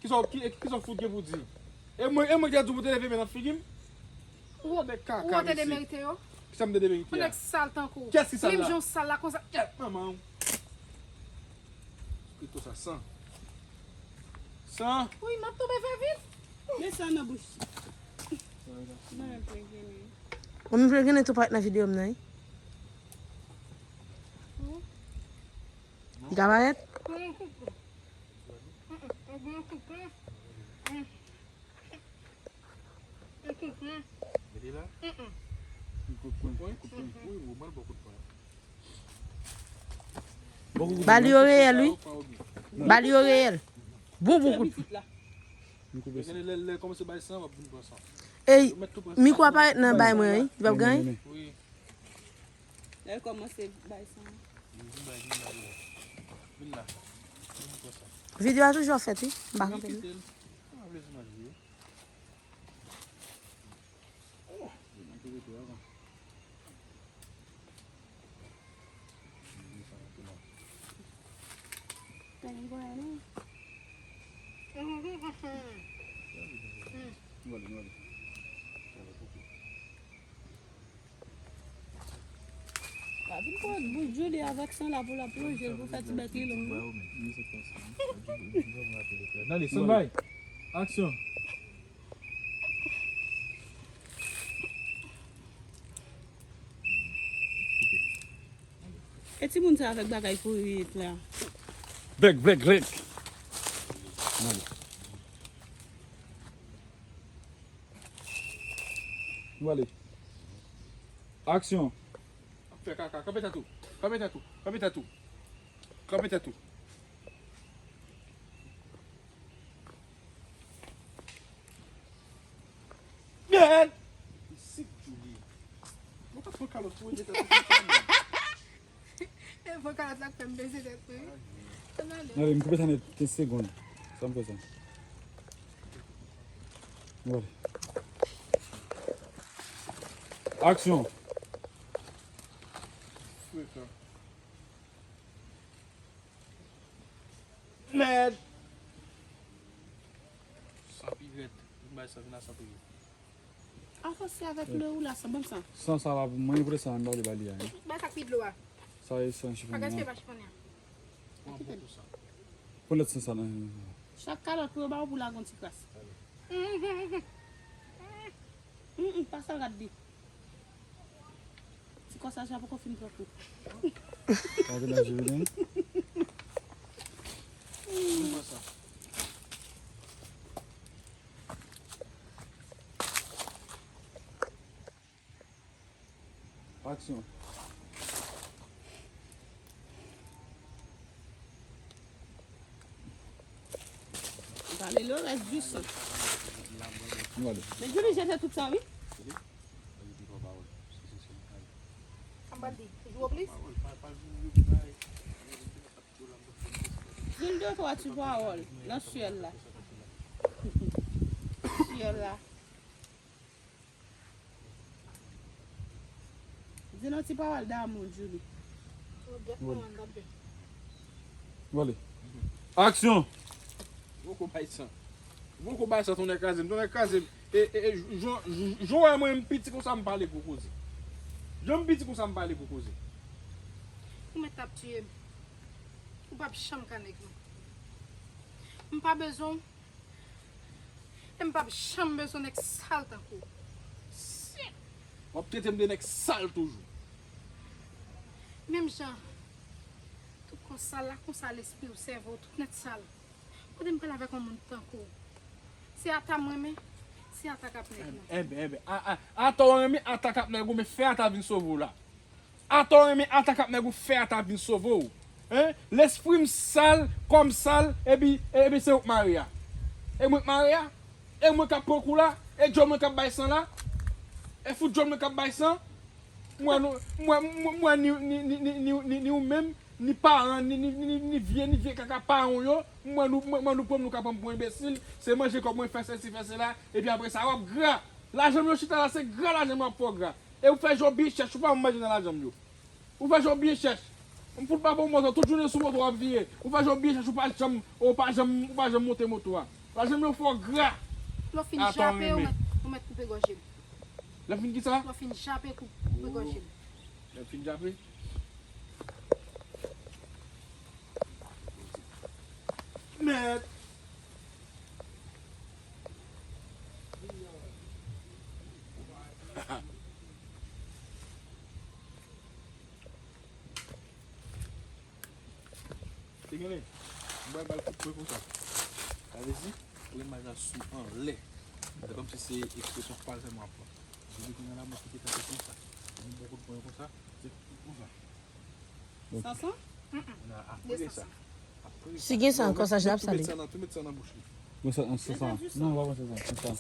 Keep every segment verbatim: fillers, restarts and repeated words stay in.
Kisa w, ki, kisa w fout gen pou di? E mwen, e mwen ki ta di w pou te leve men nan figi m? Ou, ou te demerite yo? Kisa m te demerite a? Yon nèg sal tankou w. Kiyès ki sal la? Menm jan w sal la konsa. Kèt manman w. Krito sa san. San. Wi, m ap tonbe vè vit. Men san nan bouch. Mwen menm plen genen. Ou menm plen genen tou parèt nan videyo m nan, wi. Li ka parèt? Mete la. Kout pwen, kout pwen. Wi, wi, mwen l ba w kout pwen. Ba li yo reyèl, wi. Ba li yo reyèl. Bon, bon kout pwen. M koupe sa. Lè, lè, lè kòmanse bay san, w ap vin pran san. Ey, mikwo a parèt nan bay mwen, wi. Li p ap genyen? Wi. Lè l kòmanse bay san. Vin bay, vin bay, vin la. Vin la. Vin pran san. Videyo a toujou ap fèt, wi. M pa konprann. Kite l. Sa pa vle di manje. Oh, vin nan kite tou avan. Pa vin pran bout Julie avèk san la pou l ap plonje l pou fè ti bèk li long, non. Dale, stand by. Aksyon. E timoun sa avèk bagay kouri la. Vèk, vèk, vèk. N ale. Nou ale. Aksyon. Ap fè kaka. Kanpe tèt ou. Kanpe tèt ou. Kanpe tèt ou. Kanpe tèt ou. Mèd! Isit, Julie. Mwen pa pran kalòt pou rete tèt ou konsa, non. E pran kalòt la k fè m beze tèt mwen. Ann ale. Ann ale, m koupe sa nèt, kenz segonn. Sa m fè sa. Ann ale. Aksyon. Frekan. Mèd! San pi rèd. Vin bay san, vin a san tou ye. Avanse avèk le ou la, san, ban m san. San sa pa pou mwen, vre sa, m pa vle ba li a, hein. Bay sa k pi dlo a. Sa e san chifonnen an. Pa gaspiye, pa chifonnen an. Pran bokou san. Pran lòt san sa la. Chak kalòt pou yo ba w pou lage yon ti kras. Mm, mm, pa sa l rad li. Ti kòsaj la poko fin pran kou. Gade la, Julie. Aksyon. Gade le rès du sang. Nou ale. Men Julie jete tout sa, wi. Sa m pral di, jwe plis? Di l de twa ti pawòl nan syèl la. Syèl la. Di nou ti pawòl damou, Julie. Vole. Aksyon! Ou poko bay san. Ou poko bay san, tonnè kraze m, tonnè kraze m. E, e, e, jan, jan w wè mwen m piti konsa m pale gwo koze. Jan m piti konsa m pale gwo koze. Ou mèt ap tiye m. Ou p ap janm ka nèg mwen. M pa bezwen w. E m p ap janm bezwen nèg sal tankou w. Shit! W ap trete m de nèg sal toujou. Menm jan tout kò sal la konsa lespri w, sèvo w, tout nèt sal. Kote m pral avèk yon moun tankou w? Se ata m renmen, se ata k ap nèg mwen. Enben, enben, a, a, ata w renmen, ata k ap nèg ou, men fè ata vin sove w la. Ata w renmen, ata k ap nèg ou, fè ata vin sove w. Hein? Lespri m sal, kò m sal, epi, epi se ou k mare a. E mwen k mare a? E mwen k ap pran kou la? E djòl mwen k ap bay san la? E fout djòl mwen k ap bay san? Mwen, mwen, mwen, mwen, ni, ni ou menm, ni paran, ni, ni, ni, ni vye, ni vye kaka paran w yo, mwen nou, mwen, mwen nou pran m, nou ka pran m pou enbesil, se manje kòb mwen, fè sesi, fè sela, epi apre sa, w ap gra. Lajan m yo chita la, se gra lajan m yo ap fè w gra. E ou fè jan w byen chèch, ou pa manje nan lajan m yo. Ou fè jan w byen chèch. M fout pa ba w moto, tout jounen sou moto w ap vire. Ou fè jan w byen chèch, ou pa janm, ou pa janm, ou pa janm monte moto a. Pa janm yon fò gra. Lè w fin jape, ou mèt, ou mèt koupe gòj li. Lè fin ki sa? Lè w fin jape, koupe gòj li. Lè fin jape. Mèt. Te genlè, m pral ba l kout pwen konsa. Sa vle di, pou imaj la sou anlè. Se kòmsi se ekspresyon fal sèlman ap pran. Depi kounye a la, mwen kite kanpe konsa. Mwen bon kout pwen konsa, se konsa. San san? Kounye a, apre sa, apre sa. Si gen san, kòsaj la ap sale. Tou met sa nan, tou met sa nan bouch li. Mwen sa, sa, sa. Non, pa mwen sa, sa. Sa.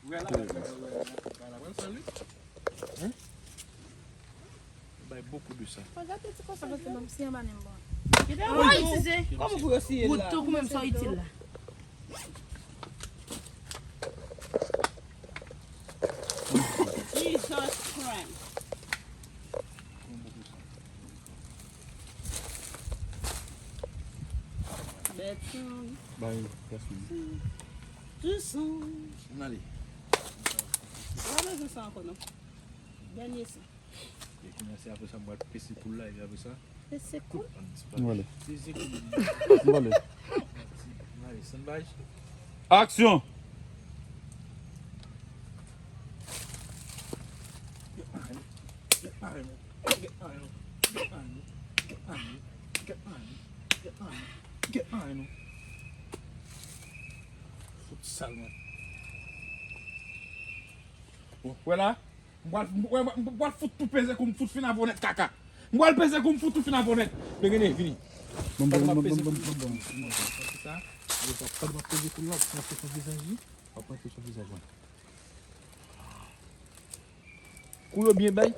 Wè la, wè la, wè la, wè la, wè la, wè la, wè la, wè la, wè la. Hein? Bay beaucoup de sa. Pa gate ti kòsaj la. Si anba menm bon. Kòman pou yo siye l la? Wout tankou menm sa itil la. Jesus Christ. Bèt san. Bay gason. Du sang. Ann ale. Ou pa bezwen sa ankò non. Dènye san. E kounye a se apre sa m pral pese koul la epi apre sa. Pese koul? Ann disparèt. Ann ale. Pese koul. Ann ale. Ann ale, san bay. Aksyon! Fout sal mwen. Bon, wè la. M pral, m pral, m pral fout tou peze kou m fout fin avè w nèt kaka. M pral peze kou m fout tou fin avè w nèt. Begene, vini. Bon, bon, bon, bon, bon, bon, bon. Sa, sa, sa, sa, sa, peze kou la, w ap pran sou vizaj li. W ap pran sou vizaj mwen. Kou yo byen bay.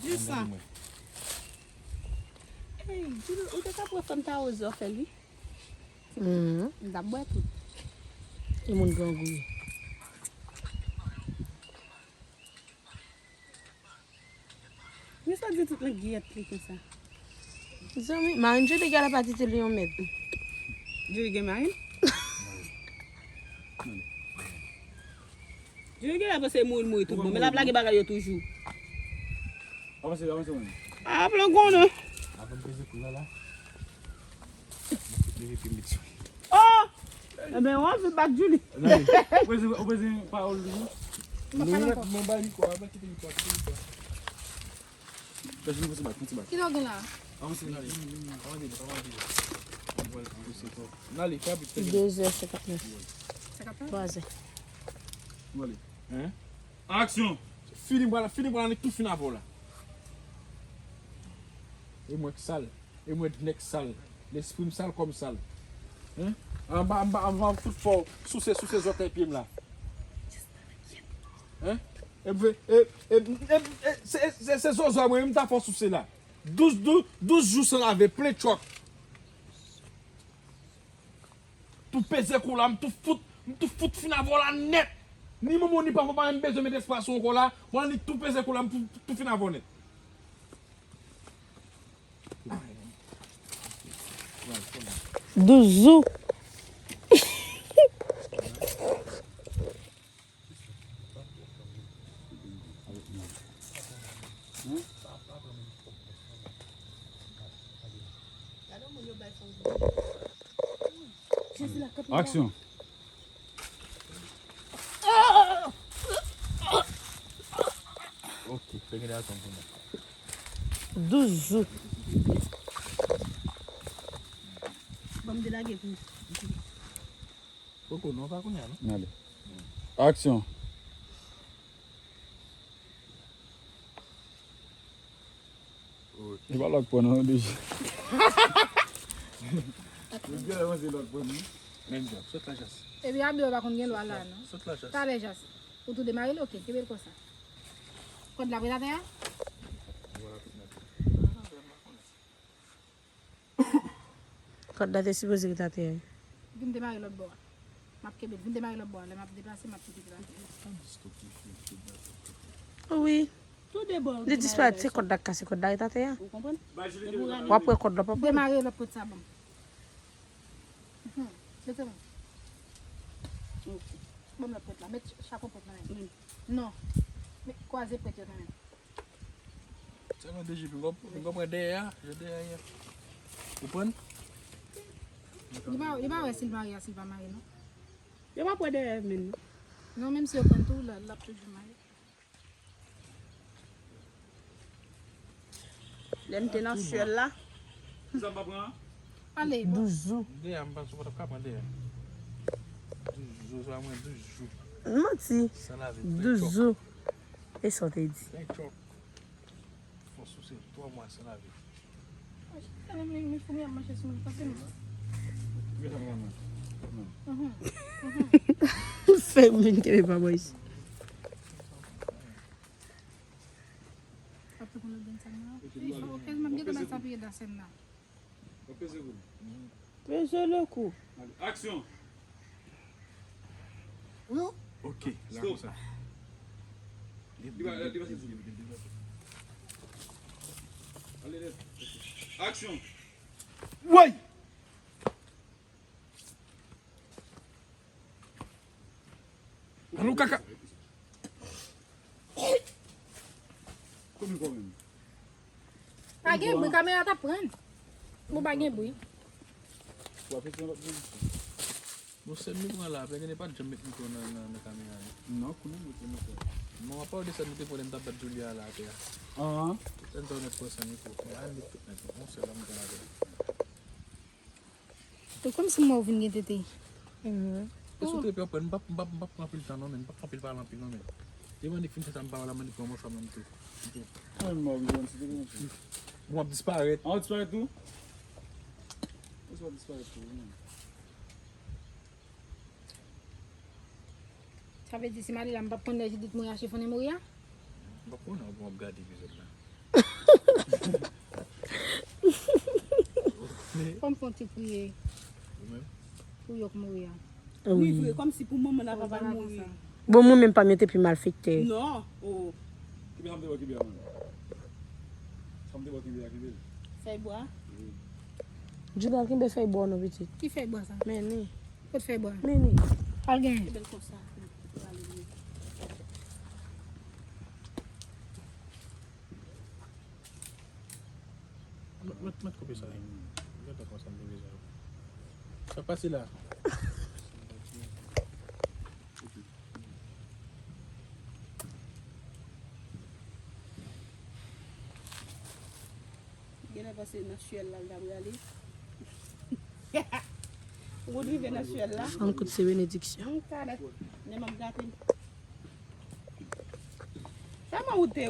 Di sa. Ey, di nou, ou te ka pran fanm ta ozo fè li. Mhm. M t ap bwè tou. E moun grangou ye. Men sa di tout nan giyèt li konsa. Zanmi, Marine Julie gen la pa tete li yon mèt. Julie gen Marine? Julie gen la panse mouri mouri tout bon, men l ap lage bagay yo toujou. Avanse, avanse, mwen. A, plan goumen. Avan m peze kou la la. Leve pye m vit sou. Oh! Enben, w anvi bat Julie. Ou peze, ou peze pawòl li. M pa pale ankò. Non, bay mikwo a, kite mikwo a, kite mikwo a. Pèsonn, fon ti bak, fon ti bak. Kilè w gen la? Avanse, ale. Avanse, avanse. Ann ale, fè rapid, fè rapid. De zè senkant nèf. Senkant nèf? Twa zè. Ann ale. Hein? Aksyon! Fini, m pral, fini, m pral annik tou fin avè w la. E mwen k sal. E mwen k nèg sal. Lespri m sal, kò m sal. Hein? Anba, anba, anba, m fout fò w souse, souse zòtèy pye m la. Hein? E, e, e, e, e, se, se, se zozo a mwen, m ta fò souse la. Douz, douz, douz jou san lave, plen tchòk. Tou peze kou la, m tou fout, m tou fout fin avè w la nèt. Ni manman w, ni papa w pa menm bezwen met espas ou ankò la. Mwen annik tou peze kou la, m tou, tou fin avè w nèt. Douz jou. Aksyon. Ok, fè gen atann pou mwen. Douz jou. Ban m delage pou ou. Poko non, pa kounye a non. Ale. Aksyon. Li pa lòk pwen non, deja. Li genlè panse lòk pwen non. Menm jan, sot la, Jas. Epi Abyo pa konn gen lwa la non. Sot la, Jas. Talè, Jas. Ou tou demare l, ok, kenbe l konsa. Kòd la prèt atè a? Kòd la te sipoze ret atè a wi. Vin demare lòt bò a. M ap kenbe l. Vin demare lòt bò a. Lè m ap deplase, m ap kite l atè a. Wi. Tou de bò yo. Li disparèt, se kòd la k kase, kòd la ret atè a. Ou konprann? W ap wè kòd la, papa. Demare lòt kote sa, bon. Mhm. Mete men. Ok. Ban m lòt pwent la. Met chapo pwent nan men m. Non. Met kwaze pwent yo nan men m. Sèlman de jip, m konp-, m konprann dèyè a, je dèyè a. Ou konprann? Li pa, li pa wè si l mare a, si l pa mare, non. Yo pa pran dèyè menm, non. Non, menm si yo pran tou, l, l ap toujou mare. Lè m te nan syèl la. Sa m pa pran? Ale, bon. Douz jou. Dèyè a, m panse w pa t ap ka pran dèyè a. Douz jou, sa mwen douz jou. Manti. San lave. Douz jou. E sa w te di? Fè chòk. Fò souse twa mwa san lave. Fè moun kenbe pa bò isi. Peze le kou. Aksyon. Ok, la konsa. Li va, li va sezi. Ale, ale. Aksyon. Woy! Alon kaka. Konnen kò menm. Pa gen bri, kamera t ap pran. Bon, pa gen bri. Bon, sèn nou pran la, Pè Nene pa t janm met mikwo nan, nan, nan kamera, non. Non, konnen nou te met la. Bon, apa w desann nou te pran lè n t ap bat Julia la atè a. Ahan. Sèn sa w nèt pran san mikwo. Men al met tout nèt, non. Yon sèl la m pran avè l. E kòmsi m wè w vin gen tete. Mhm. E sou trepe w pran, m p ap, m p ap, m p ap pran anpil tan non, men m p ap anpil pale anpil non, men. Depi Annik fin fè sa, m pa wè l, Annik pran mòso a menm tou. Mwen menm m ap vin jwenn sou trepe, mesye. Bon, w ap disparèt. A, w disparèt tou? Mesye, w ap disparèt tou, wi, menm. Sa vle di si m ale la, m p ap konn lè Jidit mouri a, chifonnen mouri a? M p ap konnen, ou p ap gade epizòd la. Fò m fè yon ti priye. Ou menm? Pou yo k mouri a. Wi, vre, kòmsi pou manman l ak papa l mouri. Bon, mwen menm pa m yo te pi malfektè. Non. Oh. Kenbe sa m te ba w kenbe a, man. Sa m te ba w kenbe a, kenbe l. Fèy bwa. Wi. Jidal, kenbe fèy bwa w non, pitit. Ki fèy bwa sa? Men ni. Kot fèy bwa? Men ni. Al gen. Kenbe l konsa. Mèt, mèt, mèt koupe sa, wi. Gentan konsa m te bezwen. Sa k pase la? Genlè pase nan syèl la, l ta prale. Ou konn rive nan syèl la. Fanm kout se benediksyon. Mwen talè. Men m ap gate. Kòman ou te